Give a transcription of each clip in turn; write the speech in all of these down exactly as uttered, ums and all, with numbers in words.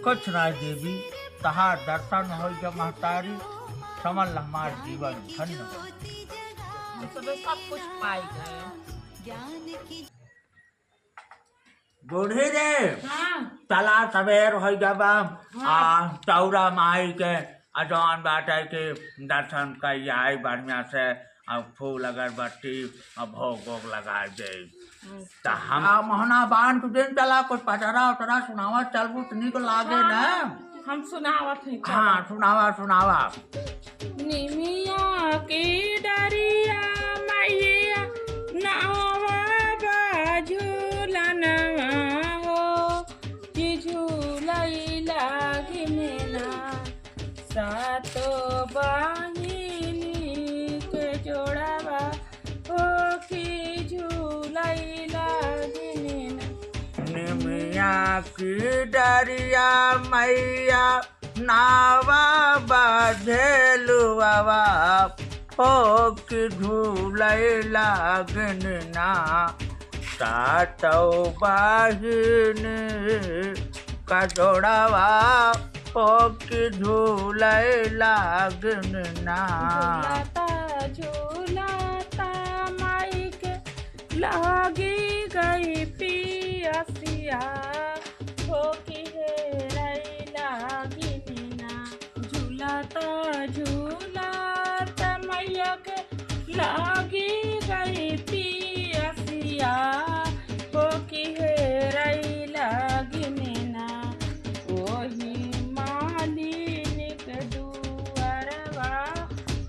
कुछ ना देवी, तहार दर्शन होइ गए महतारी, समझ ल हमार जीवन धन्य हो। हम सब सब कुछ पाई गए। बूढ़ी रे, हाँ। चला सबेर होइ गए बा, हाँ। आ चौरा माई के आ जौन बाटे के दर्शन कइ आई बढ़िया से, आ फूल अगरबत्ती आ भोग वोग लगाइ दे। अच्छा। त हम आ मोहना बांध के दिन चला कुछ पचरा उचरा सुनावा चलबू त नीक लागे ना। हम सुनावत हई, चला। हाँ, सुनावा, सुनावा। निमिया की डरिया मैया नवा बा झूलनवा हो, कि झूलई लागिन ना। सातो बहिनी के जोड़वा हो कि झूलई लागिन ना। निमिया की डरिया मैया नावा बा झेलुआवा हो कि झूलई लागिन ना। सातौ बहिनी का जोड़वा हो कि झूलई लागिन ना। झूलता झूलता माई के लागी गई पियसिया हो कि हेरई लागिन ना। झूलता झूलता मैया के लागी गई पियसिया हो कि हेरई लागिन ना। ओही मालिन के दुअरवा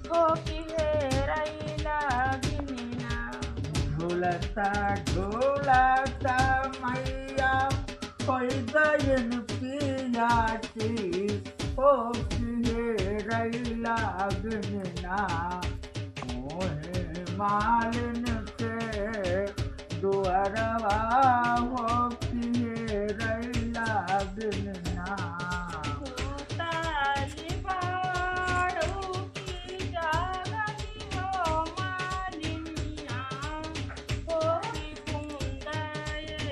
हो कि हेरई लागिन ना। झूलता झूलता मैया होइ गइन पियासी हो कि हेरई लागिन ना। ओही मालिन के दुअरवा हो कि हेरई लागिन ना। सुतल बाड़ू की जागल हो मालिनिया, हो कि बूंदा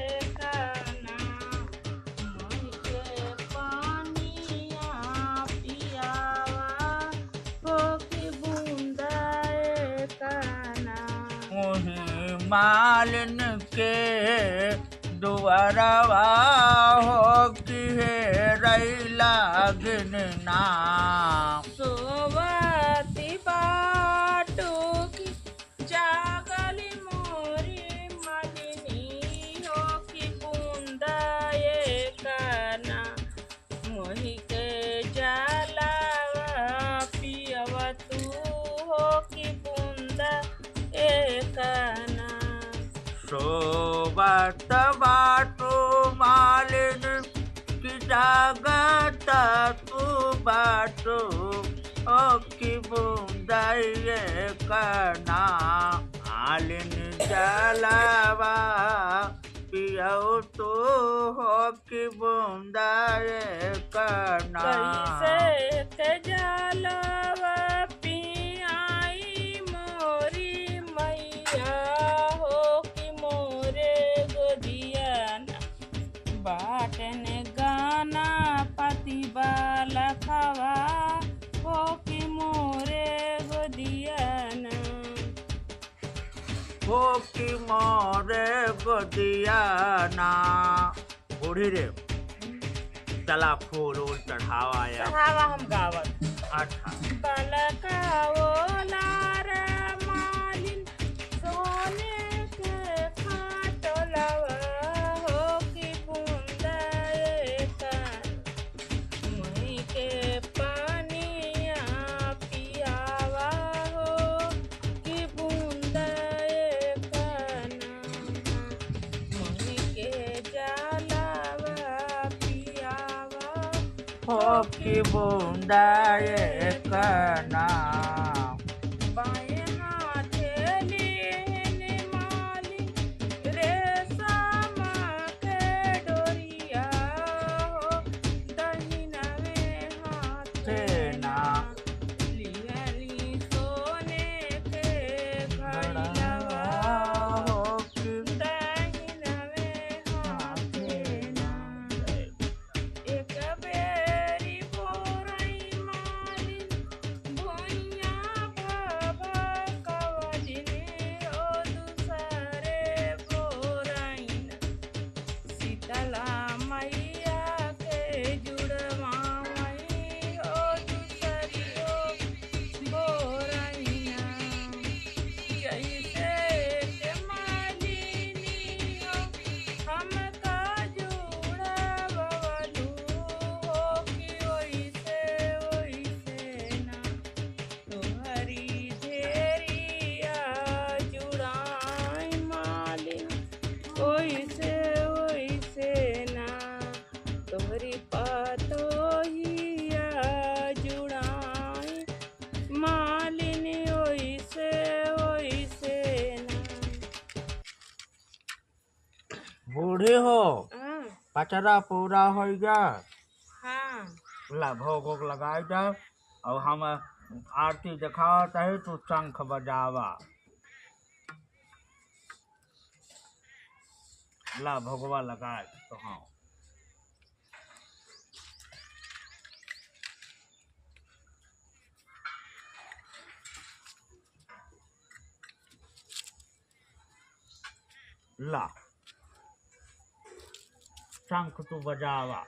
एक ना, माई के पानिया पियावा, हो कि बूंदा एक ना। ओही मालिन के दुअरवा हो कि हेरई लागिन ना। सोवत बाटू कि जागल मोरी मलिनी हो कि बूंदा एक ना। मोहि के जलवा पियवा तू हो कि बूंदा एक ना। सोवत बाटू मालिन कि जागत तू बाटू हो कि बूंदा एक ना। मालिन जलवा पियौ तू हो कि बूंदा एक ना। कैसे के जलवा पियाई मोरी मैया हो कि मोरे गोदिया ना। बाटन गणपति बालकवा हो कि मोरे गोदिया ना। हो कि मोरे गोदिया ना। बूढ़ी रे, चला फूल उल चढ़ावा या। चढ़ावा हम गावत। अच्छा। बलका ओलार मालिन सोने के खाटलवा हो कि बूंदा एक मोहि के पानिया पियावा हो कि बूंदा एक ना। मोहि के जलवा पियावा हो कि बूंदा एक ना। बाएं हाथे लिहिन मालिन रेशम के डोरिया हो, दहिनवे हाथे ना। लिहली सोने के घड़ियावा हो, दहिनवे हाथे ना। एक बेर तोहरी पतोहिया जुड़ाई, मालिन ओइसे, ओइसे ना। बूढ़ी हो, हाँ। पचरा पूरा होइ गया। हाँ। ला, भोग वोग लगाइ दा, अउर हम आरती देखावत हई, तू शंख बजावा। ला, भोगवा लगाइ तो हाँ। ला, शंख तू बजावा।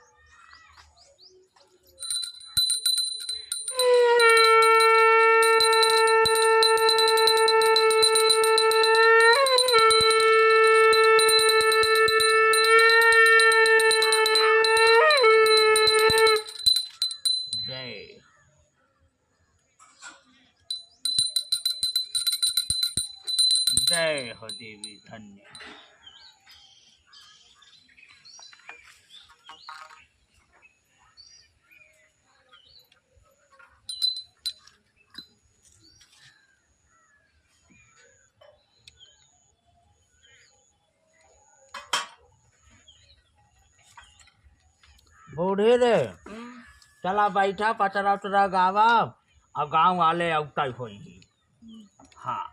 जय। जय हो देवी, धन्य। बूढ़ी रे, हम्म। चला बैठा, पचरा उचरा गावा, अउर गाँव वाले अउतै होइहीं। हम्म। हाँ।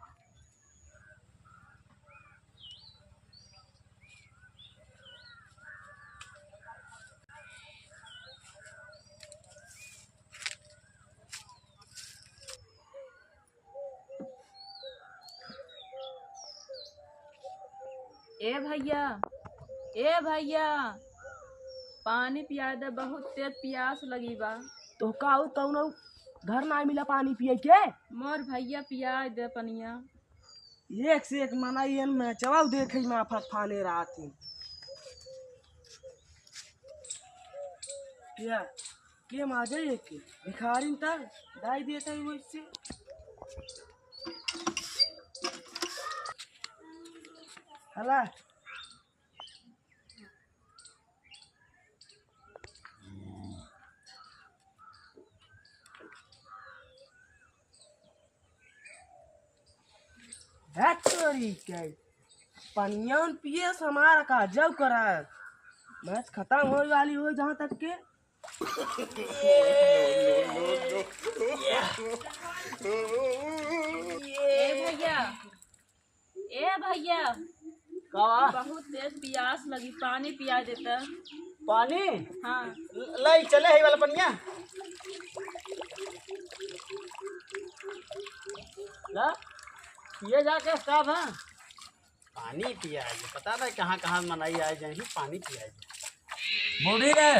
ए भइया, ए भइया, पानी पियाइ दे, बहुत तेज पियास लगी बा। तोहका अउर कउनो घर नाहीं मिला पानी पिए के? मोर भइया पियाइ दे पनिया। एक से एक मनई एन मैचवा देखइ मा फतफाने रहत ही। या, के माजे एक भिखारिन त दाई देत ही वइसे। हला। हट तोरी के, पनिया न पिए से हमारा का जब करा। मैच खतम होइ वाली होइ जहाँ तक के। ए भइया, ए भइया, का बा? बहुत तेज पियास लगी, पानी पिया देता। पानी? हाँ। ल-, लाई, चले है वाला पनिया। ला, ये जाके साहब, हाँ। पानी पियाइ दे, पता नहीं कहाँ कहाँ मनई आइ जाइहीं, पानी पियाइ दे। बूढ़ी रे,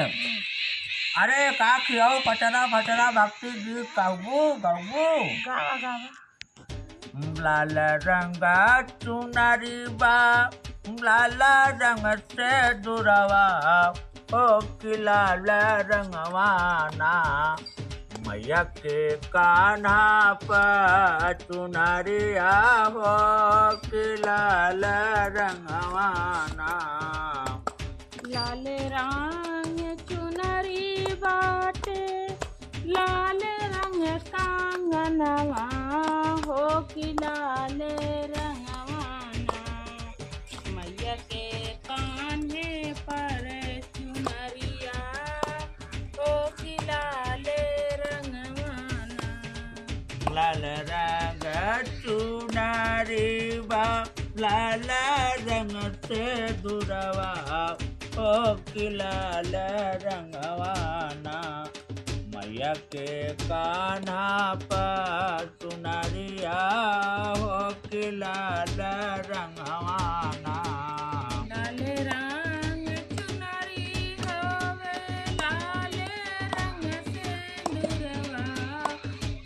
अरे का खियाओ, पचरा फचरा भक्ति गीत गाउबू, गाउबू। गावा, गावा। लाल रंग चुनरी बा, लाल रंग सेनुरवा, ओ कि लाल रंगवा ना। मइया के कान्हा प चुनरिया हो कि लाल रंगवा ना। लाल रंग चुनरी बाटे, लाल रंग कांगनवा हो कि लाल रंगवा ना। मइया के कान्हे पर चुनरिया हो कि लाल रंगवा ना। लाल रंग चुनरी बा, लाल रंग सेनुरवा, ओ कि लाल रंगवा ना। मइया के कान्हा प चुनरिया हो कि लाल रंगवा ना। लाल रंग चुनरी होवे, लाल रंग सेनुरवा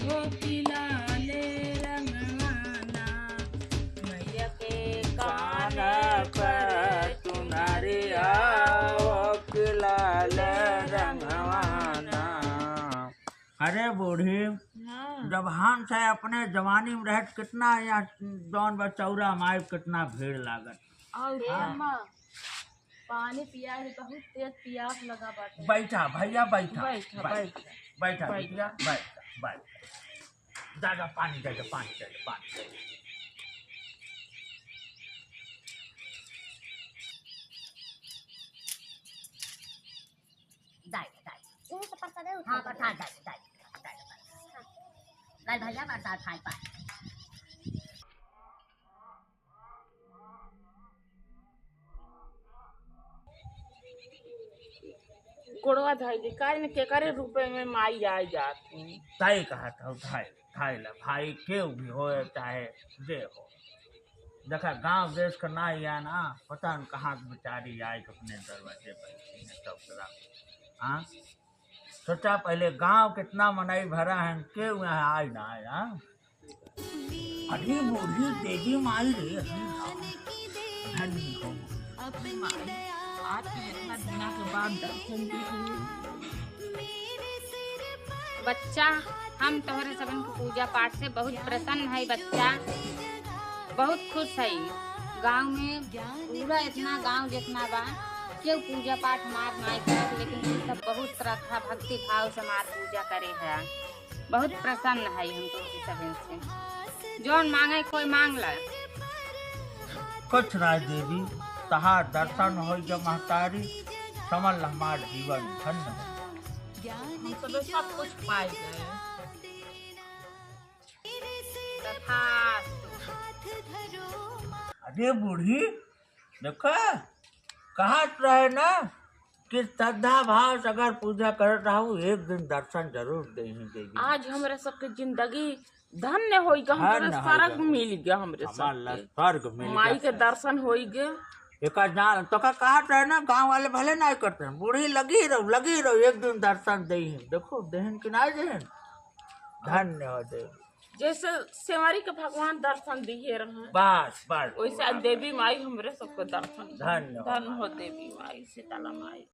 हो कि लाल रंगवा ना। मइया के कान्हा पर चुनरिया हो कि लाल रंगवा ना। अरे बूढ़ी, हाँ। जब हम से अपने जवानी में रहत, कितना यहाँ जौन बा चौरा माई, कितना भीड़ लागत। और हाँ। अम्मा, पानी पिया है, बहुत तेज पियास लगा बाटे। बैठा भैया, बैठा, बैठा, बैठा, बैठा। बैठा बैठा। बिटिया, बैठा, बैठा। दादा पानी दे दे, पानी दे दे, पानी दे दे। दाई, दाई। यहीं से प्रसाद है, हाँ, उठा प्रसाद ले। दाई, दाई, दाई, दाई। हाँ। दाई भैया, प्रसाद खाई पाए। गोड़वा धइली, काहे न केकरे रूपे में माई आइ जात ही। ताई कहत हौ, धाई, धाई ला, भाई केहू भी होए चाहे जे हो। देखा, गाँव देश का नाई है ना, पता न कहाँ के बेचारी आइ के अपने दरवाजे पर बैठी है, सब तरह। हाँ? सोचा पहले गाँव कितना मनई भरा है, केहू यहाँ आइ ना आइ, हाँ? अरे बूढ़ी देवी माई रे, अरे धन्य हो। आज के इतना दिना के बाद दर्शन दे। बच्चा, हम तोहरे सबन के पूजा पाठ से बहुत प्रसन्न है बच्चा, बहुत खुश है। गाँव में पूरा इतना गाँव जितना बा, केहू पूजा पाठ हमार नाई करत, लेकिन तू सब बहुत श्रद्धा भक्ति भाव से हमार पूजा करे है। बहुत प्रसन्न है हम तोहरे सबन से। जौन मांगे कोई मांग ले। कुछ ना देवी, तहार दर्शन होइ ग महतारी, समझ ल हमार जीवन धन्य हो। हम सब सब कुछ पाइ गए। तथास्तु। अरे बूढ़ी, देखा, कहत रहे ना कि श्रद्धा भाव से अगर पूजा करत रहू, एक दिन दर्शन जरूर देही देवी। आज हमरे सबके जिंदगी धन्य होइ ग, हमरे धन्य होइ स्वर्ग ग। मिल गया, हमरे हमार ला सबके स्वर्ग मिल माई गया। के दर्शन होइ गए। एका जान तो का कहत रहे ना, गाँव वाले भले ना करते हैं, बूढ़ी लगी रहो, लगी रहो, एक दिन दर्शन देही। देखो देहन कि ना देहन, धन्य हो देवी। जैसे सेवरी के भगवान दर्शन दिए रहे, बस, बस। वैसे आज देवी माई हमरे सबके दर्शन। धन्य हो। धन्य हो देवी माई, शीतला माई।